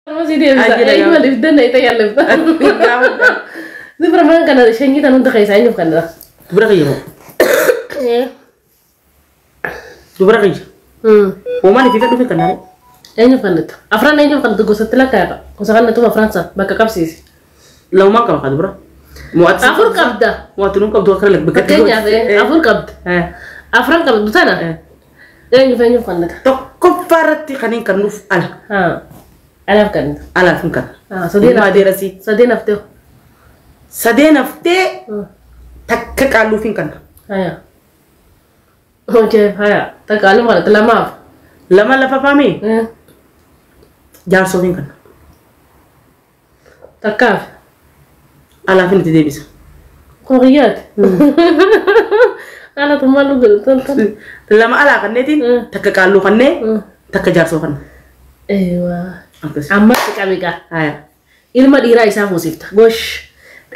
Si deebisa. Eenyu waliif danna ita yallifta. Dubra maan kana shanyii tan hunda keessaa eenyuuf kan dha? Dubra kiyya moo? Dubra kiyya. Hoomaan ifi fedhu fi kan naare. Eenyuuf kan dha? Afran eenyuuf kan gosatti lakkaa'ata. Gosa kan natuma afran san bakka qabsiisi. Lamumaan qaba kaa dubra. Mo'atti. Afur qabda. Mo'atti nuun qabdu akka bakka Fakkeenyaaf afur qabda. Afran qabdu tana eenyuuf eenyuuf kan dha? Tokkoffaa irratti kan hin kennuuf ala. Alaaf kan dha. Alaaf hin kenna. Sadeen Ilma haftee. adeerasii. Sadeen haftee. Sadeen haftee takka qaalluuf hin kenna. Haya. Hojii haya. Takka aluma kanatti lamaaf. Lama lafa faamee jaarsoof hin kenna. Takkaaf. Alaaf hin itti deebisa. Kun qiyyaati. Ala tummaa nu godhu toltan. Lama alaa kanneetiin takka qaalluu kannee takka jaarsoo kanna. Eewaa. Akkas. Ammatti qabi gaa. Haya. Ilma dhiiraa isaa fuusifta. Gosh.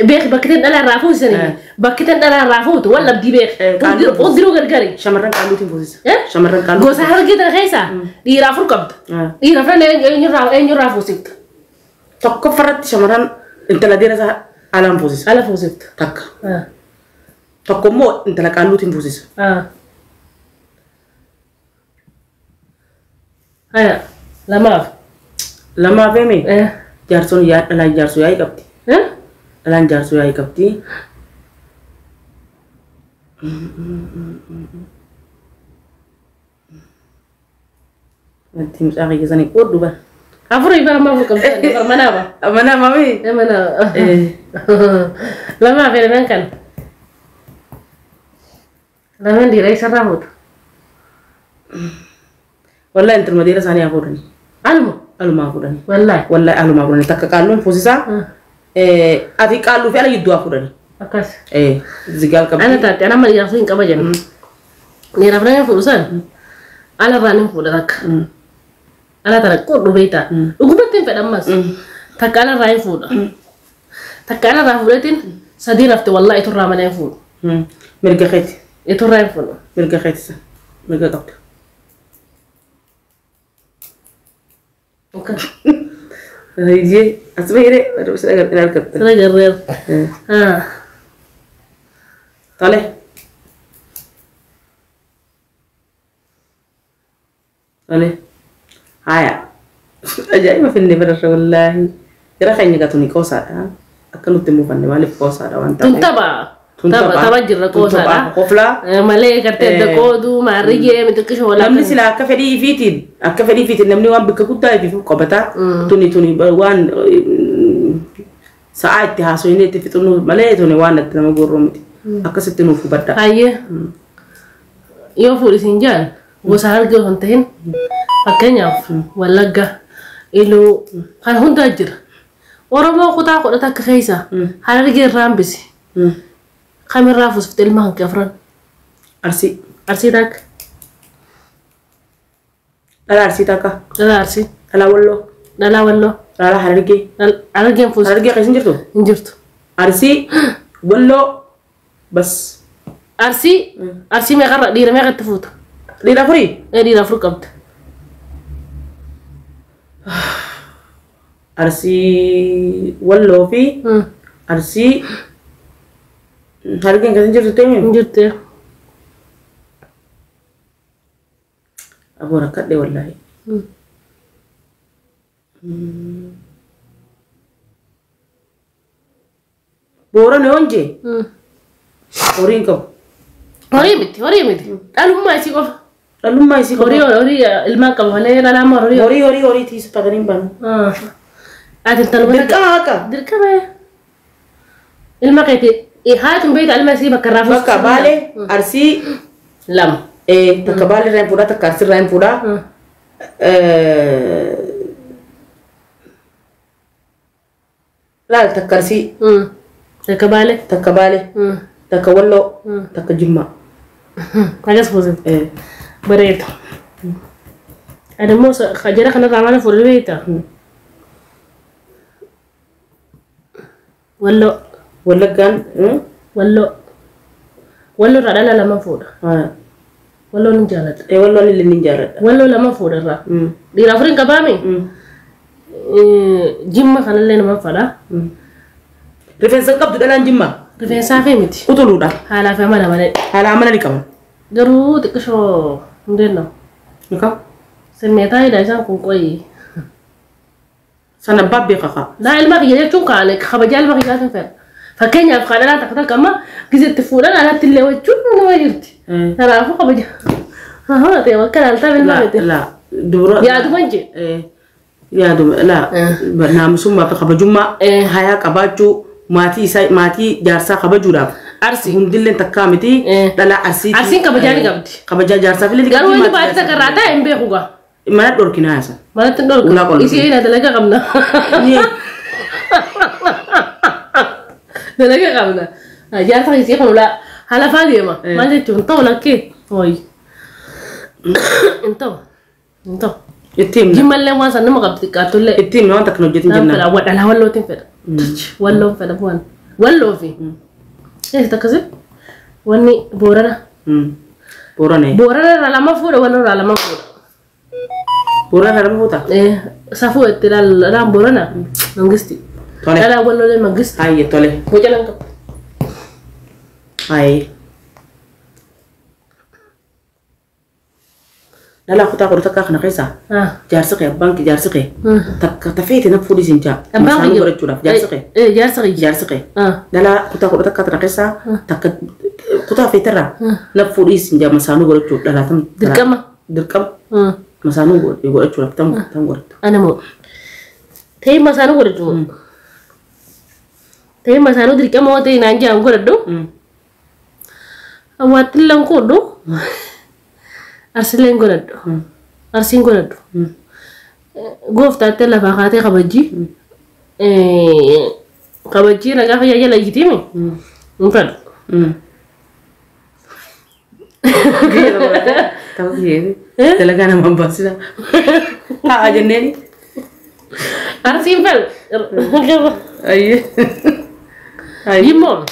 Beek bakki tan dhalaa irraa fuusisanii bakki tan dhalaa irraa fuutu wal dhabdii beek. Qaalluu fuusisa. Hundiruu gargari. Shamarran qaalluutiin fuusisa. Eh? Shamarran qaalluu. Gosa hargee tana keessaa dhiira afur qabda. Dhiira afran eenyurraa eenyurraa fuusifta? Tokkoffaa irratti shamarran intala dhiira isaa alaan fuusisa. Ala fuusifta. Takka. Tokko immoo intala qaalluutiin fuusisa. Haya. Lamaaf. Lamaaf eeme jaarsoon yaa dhalaan jaarsoo yaa'ii qabdi. Eh? Dhalaan jaarsoo yaa'ii qabdi. Wanti mucaa kiyya sanii qooddu bara. Afur ibara amma afur qabda. Manaaba. Mana mami. Mana. Lamaaf lameen kana. Lameen dhiira isarraa fuuta. Wallahi intaluma dhiira isaanii haa fuudhani. Aluma. Alumaa fuudhani. Wallahi. Wallahi alumaa fuudhani. Takka qaalluun fuusisaa. Ati qaalluu fi ala jidduu haa fuudhani. Akkas. Zigaal qabdi. Ana taate ana amma dhiiraaf hin qaba jenna. Dhiiraaf nama fuudhu san ala irraa ni fuudha takka. Ala tana qodhu beektaa. Dhugumatti hin fedhan ammas. Takka ala irraa hin fuudha. Takka ala irraa fuudheetiin sadii rafte wallahi iturraa malee hin fuudhu. Mirga keeti. Iturraa hin fuudhu. Mirga keeti sa. Mirga qabda. Akkas. Hayyee as bahiree hin argatta. Sira garreera. Tole. Tole. Haya. Ajaa'iba finne bararra wallaahi. Jara keenya gatuni qoosaadha. Akka nutti hin muufanne maaliif qoosaadha waan Tun ta'eef. tapha. Tapha tapha jirra Tun tapha. qoosaadha. Qoflaa. Malee gartee adda qooduu maarriyyee mitiqisha walaa. Namni sila akka fedhii ifiitiin namni waan bakka guddaa ifiif qabataa. Tuni waan sa'aa itti haasofnee itti fixnu malee tuni waan itti nama gorroo miti. Akkasitti nuuf hubadha. Hayyee. Yoo fuudhisiin jaan gosa hargee osoo hin ta'in fakkeenyaaf Wallagga, Iluu kan hundaa jira. Oromoo kutaa 10 takka keessa Harargee irraa hambisi. Kamirraa fuusifte ilma hanqe afran? Arsii. Arsii takka. Dhalaa Arsii takka. Dhalaa Arsii. Dhalaa Walloo. Dhalaa Walloo. Dhalaa Harargee. Harargeen fuusifte. Harargee keessa hin jirtu? Hin jirtu. Arsii, Walloo, bas. Arsii meeqarra dhiira meeqatti fuuta? Dhiira afurii? Ee, dhiira afur qabda. Arsii, Walloo fi Arsii Harargeen keessa hin jirtu ta'e? Hin jirtu. Aboo rakkadhe wallaahi. Boorana yoon jee horii hin qabu. Horii miti, horii miti. Dhalummaa isii qofa. Dhalummaa isii qofa. Horii horii ilmaan qaba malee dhalaa horii. Horii horii horii tiisifatanii hin banu. Ati intaluma Dirqama akka. Dirqama. Ilma keeti haati beekta ilma isii bakka irraa Bakka Baalee, Arsii, Lama. Takka Baalee irraa hin fuudhaa, takka Arsii irraa hin fuudhaa. Laal takka Arsii, Takka Baalee. Takka Baalee, takka Walloo, takka Jimmaa. Akkas fuusifte. Bareedu. Ani immoo jara kanarraa maal fuudhee beekta? Walloo. Wallaggaan. Walloo. Walloo irraa dhala lama fuudha. Walloo ni jaalladha. Walloon illee ni jaalladha. Walloo lama fuudha irraa. Dhiira afurin qabaame? Jimma kanallee nama fadha. Rifeensa qabdu dhalaan jimma. Rifeensaa fi miti. Utuluudha. Haalaa fi amala malee. Haala amala ni qaban. Garuu xiqqishoo hin deemnu. Mika? Simmeetaa hidha isaan kun qoyi. Sana abbaa beekaa. Laa ilma kiyya jechuun kaane kabajaa ilma kiyyaatiin fedha. Fakkeenyaaf kan dhalaa takka takka amma gizeetti fuudhan alatti illee wachuun nama jirti. Kanaafuu kabaja. Haa ta'e bakka laaltaa ilma miti. Laa dubara. Yaaduma jee. Yaaduma laa naamusummaa fi kabajummaa hayaa qabaachuu maatii isaa maatii jaarsaa kabajuudhaaf. Arsii. Hundillee takkaa miti dhalaa arsii. Arsiin kabajaa ni qabdi. Kabajaa jaarsaa fi Garuu inni baay'ee takka irraa taa'e hin beeku gaa. Mana dhorkinaa isa. Manatti hin dhorku. Ulaa qollu. Isii ina dalagaa qabna. Dalagaa qabna. Jaarsa isii kun ulaa halafaa deema. Maal jechuun ta'u lakkee. Hooyi. Hin ta'u. Hin ta'u. Itti himna. Jimmallee waan san nama qabdi xiqqaattullee. Itti himna waan takka hojjetin Naan jennaan. fedha. Dhalaa wallootiin fedha. Walloon fedha bu'an. Walloo fi. Eessa akkasii? Wanni boorana. Boorana. Boorana irraa lama fuudha walloo irraa lama fuudha. Boorana irraa lama fuuta? Safuu itti dhalaan boorana mangisti. Tole. Dhalaan walloolee mangisti. Hayyee tole. Boca lan qabu. Hayyee. Dhalaa kutaa kudha takkaa kana keessaa jaarsi kee abbaan kee jaarsi kee takka tafeete na fuudhii siin jaa. Abbaan Masaanuu kiyya. godhachuudhaaf jaarsi kee. Jaarsa kiyya. Jaarsi kee. Dhalaa kutaa kudha takkaa kana keessaa takka kutaa feeterraa na fuudhii siin jaa masaanuu godhachuuf dhalaa tam. Dirqama. Dirqama. Masaanuu godhachuudhaaf tam tam godhattu. Ana moo. Ta'ee masaanuu godhadhu. Ta'ee masaanuu dirqama yoo ta'e naan jaan godhadhu. Awwaattillee godhu. Arsillee godhadhu. Arsiin godhadhu. Gooftaatti lafaa kaatee kabajjii. Kabajjii nagaa fayyaa jala ijjitiimi. Hin fedhu. Ta'uu kiyyeefi. Dalagaa nama baasisa. Ta'a jenneeni. Arsiin fedhu. Ayyee. Jimmoo.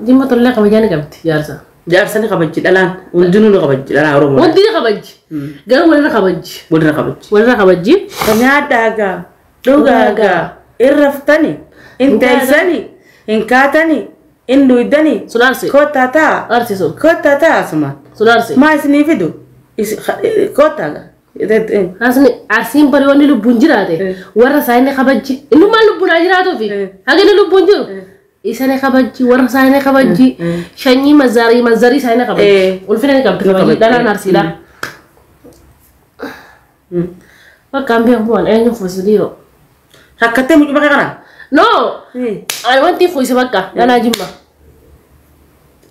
Jimma tollee kabajaa ni qabdi jaarsa. Jaarsa ni kabajji dhalaan hundinuu ni kabajji dhalaa Oromoo. Hundi ni kabajji. Garuu walirra kabajji. Walirra kabajji. Walirra kabajji. Nyaadhaagaa dhugaagaa hin raftani hin teessani hin kaatani hin duydani. Sun arsi. Kottaa ta'a. Arsi sun. Kottaa ta'a asuma. Sun arsi. Maa isinii fidu? Kottaa gaa. Asni arsiin bari wanni lubbuun jiraate warra isaa inni kabajji. Innummaan lubbuun haa jiraatuufi. Haga inni lubbuun jiru. Isa ni kabajji warra isaa inni kabajji. Shanyii mazzarii mazzarii isaa inni kabajji. Ulfina ni qabdi kabajji dhalaan arsiidha. Bakka an beeku waan eenyu fuusi dhiiroo. Rakkattee mucuma kee kana? No! Ani wanti fuusi bakka dhalaa jimma.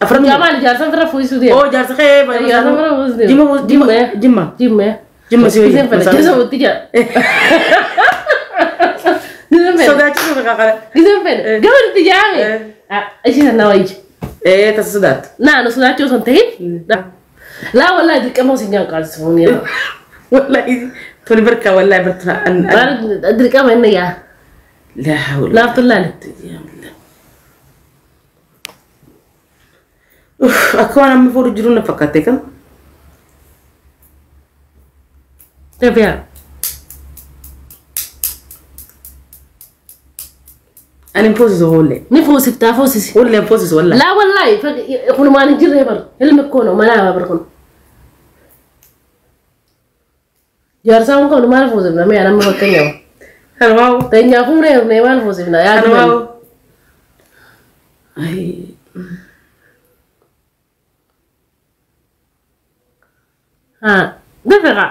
Afran Jamaal jaarsa bira fuusuu deema. Oo jaarsa kee Jaarsa bira fuusuu deema. Jimma jimma Jimma. Jimma si Giseen fedha keessa wutti jaa. Giseen fedha. Sodaachisuu fi kakara. Giseen fedha. Gama itti jaame. Ishii sana wayyi. Tasa sodaattu. Naa nu sodaachuu osoo hin ta'in. Laa wallaahi dirqama osoo hin jaan qaasisuun yeroo. Wallaahi toli barkaa wallaahi bartaa. Dirqama inni yaa. Laa hawla. Laaftu laale. Akka waan amma fuudhu jiru na fakkaate kam. Tafiyaa. Ani hin fuusisu hoollee. Ni fuusiftaa fuusisi. Hoollee hin fuusisu wallaahi. Laa wallaahi kunumaan hin jirree bar. Ilmi koonoo manaa bar kun. Jaarsaan kun qabnu maal fuusifna mee nama fakkeenyaaf. Kanumaa'u. Teenyaa fuunee hirnee maal fuusifna yaa Kanumaa'u. Haa dafiqa.